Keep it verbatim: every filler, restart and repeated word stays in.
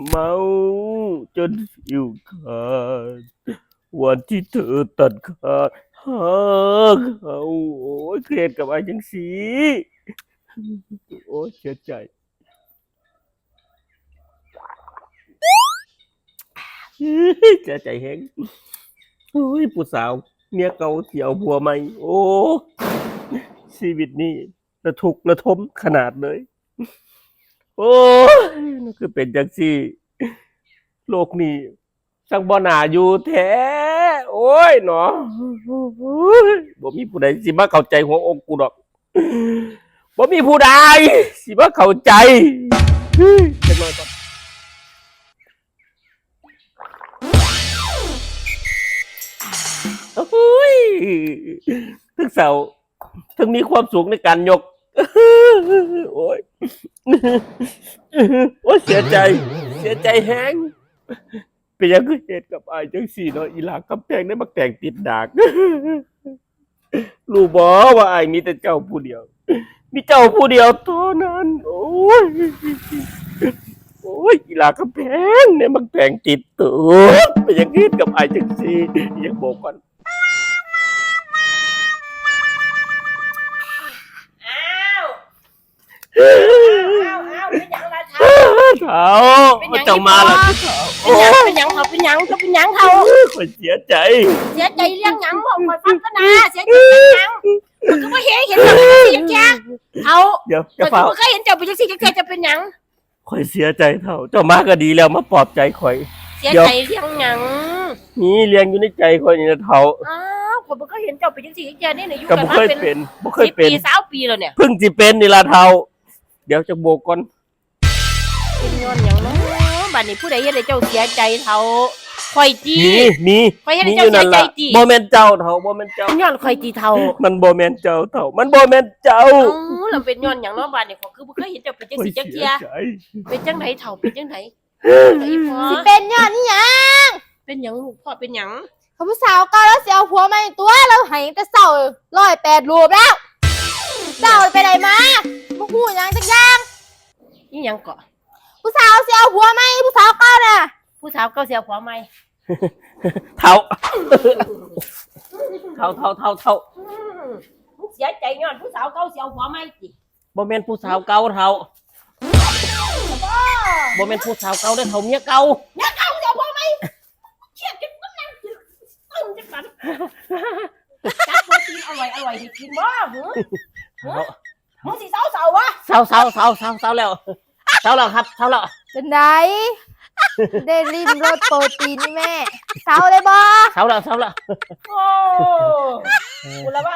เมาจนฟิวขาด วันที่เธอตัดขาดหาเขา โอ้ย เครียดกับไอ้จังสี โอ้ย เสียใจ เสียใจแฮง โอ้ย ผู้สาว เมียเก่าสิเอาผัวใหม่ โอ้ ชีวิตนี้ระทุกข์ระทมขนาดเลย โอ้ย มันคือเป็นจังซี่ โลกนี้ ช่างบ่น่าอยู่แท้ โอ้ยเนาะ โอ้ย บ่มีผู้ใดสิมาเข้าใจหัวอกกูดอก บ่มีผู้ใดสิมาเข้าใจ เฮ้ย จักหน่อยก่อน โอ้ย ทั้งเศร้า ทั้งมีความสุขในการยก โอ้ย โอ้ย เสียใจ เสียใจแฮง เป็นหยังคือเฮ็ดกับอ้ายจังซี่เนาะ อีหลากำแพงได้บักแตงติดดาก รู้บ่ว่าอ้ายมีแต่เจ้าผู้เดียว มีเจ้าผู้เดียวเท่านั้น โอ้ย โอ้ย อีหลากำแพงได้บักแตงติดตูด เป็นหยังคือเฮ็ดกับอ้ายจังซี่ อยากบอกก่อน อ้าว อ้าว อ้าว เป็นหยังล่ะเฒ่า เฒ่า เป็นหยัง เจ้ามาแล้ว อีพ่อ เฒ่า เป็นหยัง เป็นหยังเฒ่า เป็นหยังเฒ่า เป็นหยังเฒ่า ข้อยเสียใจ เสียใจเรื่องหยัง บอกข้อยฟังก่อนนะ เสียใจเรื่องหยัง ข้อยก็บ่เห็น เห็นเจ้าเป็นจังซี่จักเทื่อ เฒ่า เดี๋ยว ข้อยก็ อย่าฟ้าว บ่เคยเห็นเจ้าเป็นจังซี่จักเทื่อ เจ้าเป็นหยัง ข้อยเสียใจเฒ่า เจ้ามาก็ดีแล้ว มาปลอบใจข้อย เสีย เดี๋ยว ใจเรื่องหยัง มีเรื่องอยู่ในใจข้อยนี่นะเฒ่า อ้าว ข้อยบ่เคยเห็นเจ้าเป็นจังซี่จักเทื่อนี่ อยู่ ก็ กัน บ่ มา เคย เป็น เป็น บ่เคย สิบ เป็น ปี ซาวปีแล้วเนี่ย เพิ่งสิเป็นนี่ล่ะเฒ่า เดี๋ยวจะโบกก่อน เป็นย้อนหยังเนาะ บัดนี้ผู้ใดเฮ็ดให้เจ้าเสียใจเฒ่า ข้อยติ มี มี ข้อยเฮ็ดให้เจ้าเสียใจติ มีอยู่นั่นล่ะ บ่แม่นเจ้าเฒ่า บ่แม่นเจ้า เป็นย้อนข้อยติเฒ่า มันบ่แม่นเจ้าเฒ่า มันบ่แม่นเจ้า เอ้า แล้วเป็นย้อนหยังเนาะบัดนี้ ข้อยคือบ่เคยเห็นเจ้าเป็นจังซี่จักเทื่อ ข้อยเสียใจ เป็นจังไดเฒ่า เป็นจังได อีพ่อ สิเป็นย้อนอีหยัง เป็นหยังลูกพ่อ เป็นหยัง เขาผู้สาวเก่าแล้วสิเอาผัวใหม่ตัว แล้วให้แต่เช้าร้อยแปดรูปแล้ว เจ้าไปไหนมา บ่ฮู้หยังจักอย่าง อีหยังเกาะ ผู้สาวสิเอาผัวใหม่ ผู้สาวเก่าน่ะ ผู้สาวเก่าสิเอาผัวใหม่ เฒ่า เฒ่า เฒ่า เฒ่า เฒ่า อืม มึงเสียใจย้อนผู้สาวเก่าสิเอาผัวใหม่ติ บ่แม่นผู้สาวเก่าเฒ่า บ่ บ่แม่นผู้สาวเก่าเด้อเฒ่า เมียเก่า เมียเก่าสิเอาผัวใหม่ เครียดจนมึงนั่งตึงจังซั่น จัดโปรตีนอร่อยๆให้กินบ่ หือ เฒ่า มึงสิเซาเซาบ่ เซา เซา เซา เซา เซาแล้ว เซาแล้วครับ เซาแล้ว เป็นได ได้ลิ้มรสโปรตีนนี่แม่ เซาเลยบ่ เซาแล้ว เซาแล้ว โอ้ เออ กูละว่า